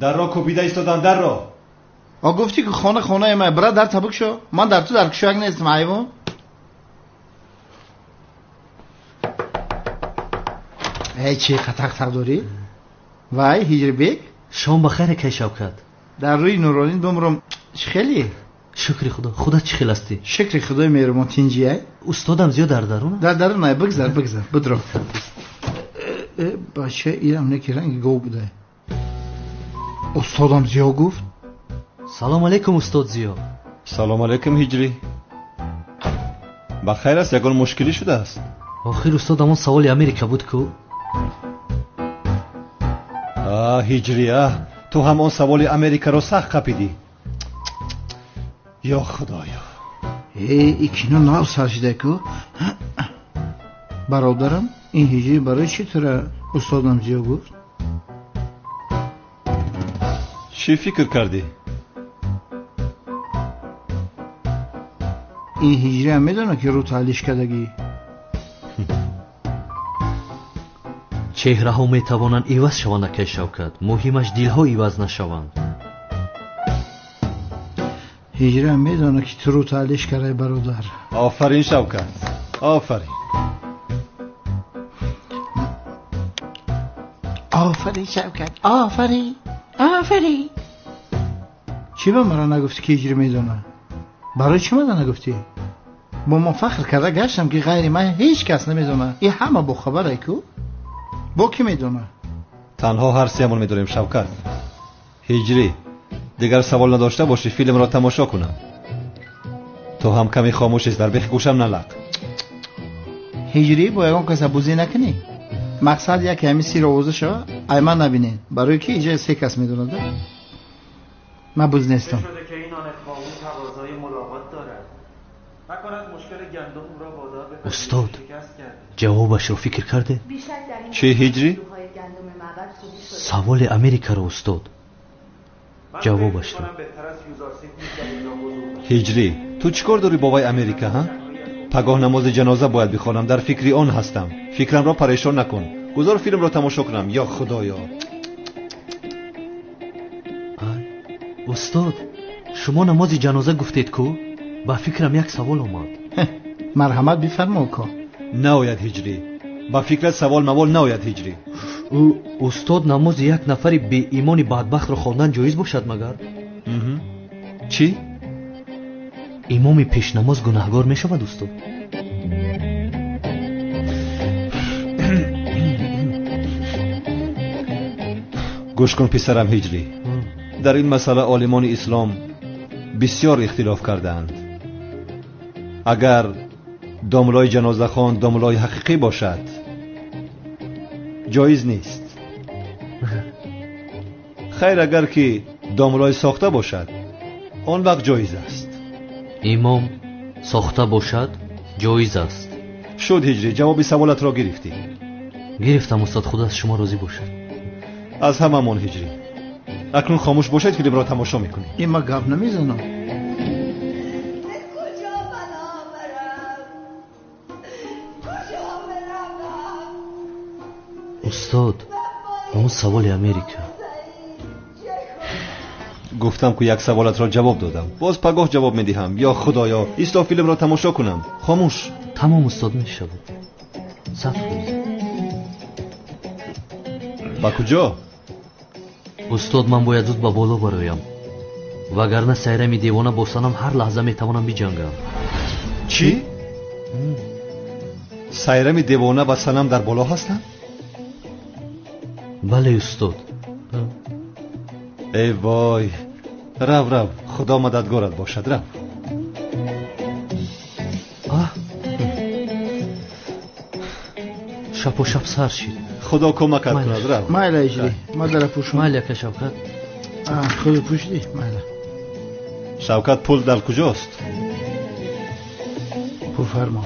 Дарро кӯбида истоданд, дарро. А гуфтӣ ки хона хонаи ман, бира дар табук шо. Ман дар ту дар кушояк нестам, ҳайвон. Эй, чӣ қатақ-тақ дорӣ? Вай, Ҳиҷрибек? Шом ба хайр, акай Шавкат. Дар рӯи Нуролин бимрам, чӣ хеле? Шукри Худо. Худат чӣ хел ҳастӣ? Шукри Худои меҳрубон, тинҷиай? Устодам зиёд дар дарун? Дар дарун ай, бигзар, бигзар, бидро. Бача, ирам неки ранги гов будай. Устодам Зиё гуфт. Салом алейкум, устод Зиё. Салом алейкум, Ҳиҷрӣ. Ба хайр аст, ягон мушкилӣ шудааст? Охир устод, ҳамон саволи Америка буд ку? А, Ҳиҷрӣ, а, ту ҳам он саволи Америкаро сахт қапидӣ. Ё Худоё. Э, и кино нав сар шуда ку? Бародарам, ин Ҳиҷрӣ барои чӣ тура устодам Зиё гуфт? Чӣ фикр кардӣ? Ин ҳиҷриам медонад, ки рӯ таълиш кардагӣ. Чеҳраҳо метавонанд иваз шаванд, акай Шавкат, муҳимаш дилҳо иваз нашаванд. Ҳиҷриам медонад, ки ту рӯ таълиш кардай, бародар. Офарин, Шавкат, офарин. Офарин, Шавкат, офарин, офарин. Чӣ ба маро нагуфтӣ, ки ҳиҷрӣ медонад? Барои чӣ мада нагуфтӣ? Бо ман фахр карда гаштам, ки ғайри ман ҳеҷ кас намедонад. И ҳама бохабарай ку? Бо кӣ медонад? Танҳо ҳар сеамон медонем, Шавкат. Ҳиҷрӣ, дигар савол надошта бошӣ, филмро тамошо кунам. Ту ҳам каме хомӯш ист, дар бехи гӯшам налақ. Ҳиҷрӣ, бо ягон каса бузӣ накунӣ. Мақсад яке ҳамин сир овоза шава, ай ман набинед. Барои ки иҷа се кас медонад. Ман буз нестам. Устод, ҷавобашро фикр карде? Чӣ, Ҳиҷрӣ? Саволи Америкаро, устод, ҷавобашро. Ҳиҷрӣ, ту чӣ кор дорӣ бо вай Америка, ҳа? Пагоҳ намози ҷаноза бояд бихонам, дар фикри он ҳастам. Фикрамро парешон накун. Гузор филмро тамошо кунам. Ё Худоё. Ай, устод, шумо намози ҷаноза гуфтед ку, ба фикрам як савол омад. Марҳамат, бифармо, ко. Наояд, Ҳиҷрӣ, ба фикрат савол мавол наояд, Ҳиҷрӣ. Устод, намози як нафари беимони бадбахтро хондан ҷоиз бошад магар? Чӣ? Имоми пешнамоз гунаҳгор мешавад, устод? Гӯш кун, писарам Ҳиҷрӣ, дар ин масъала олимони ислом бисёр ихтилоф кардаанд. Агар домлои ҷанозахон домлои ҳақиқӣ бошад, ҷоиз нест. Хайр, агар ки домлои сохта бошад, он вақт ҷоиз аст. Имом сохта бошад, ҷоиз аст. Шуд, Ҳиҷрӣ, ҷавоби саволатро гирифтӣ? Гирифтам, устод, Худо аз шумо розӣ бошад. Аз ҳамамон, Ҳиҷрӣ. Акнун хомӯш бошед, филмро тамошо мекунем. Ин ма гап намезанам. Устод, ҳамон саволи Америка. Гуфтам ку, як саволатро ҷавоб додам, боз пагоҳ ҷавоб медиҳам. Ё Худоё, исто, филмро тамошо кунам. Хомӯш. Тамом, устод, мешавад. Сабр. Ба куҷо? Устод, ман бояд зуд ба боло бароям, вагарна Сайрами девона бо Санам ҳар лаҳза метавонам биҷангам. Чӣ? Сайрами девона ва Санам дар боло ҳастанд? Бале, устод. Эй вой, рав, рав, Худо мададгорат бошад, рав. Аҳ, шапо шап сар шид. Худо кӯмакат кунад, рав. Майла, Ҳиҷрӣ, ма дара пӯшум. Майли, ака Шавкат. Худ пӯшидӣ, майла. Шавкат, пул дар куҷост? Пул фармо.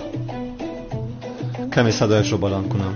Каме садояшро баланд кунам.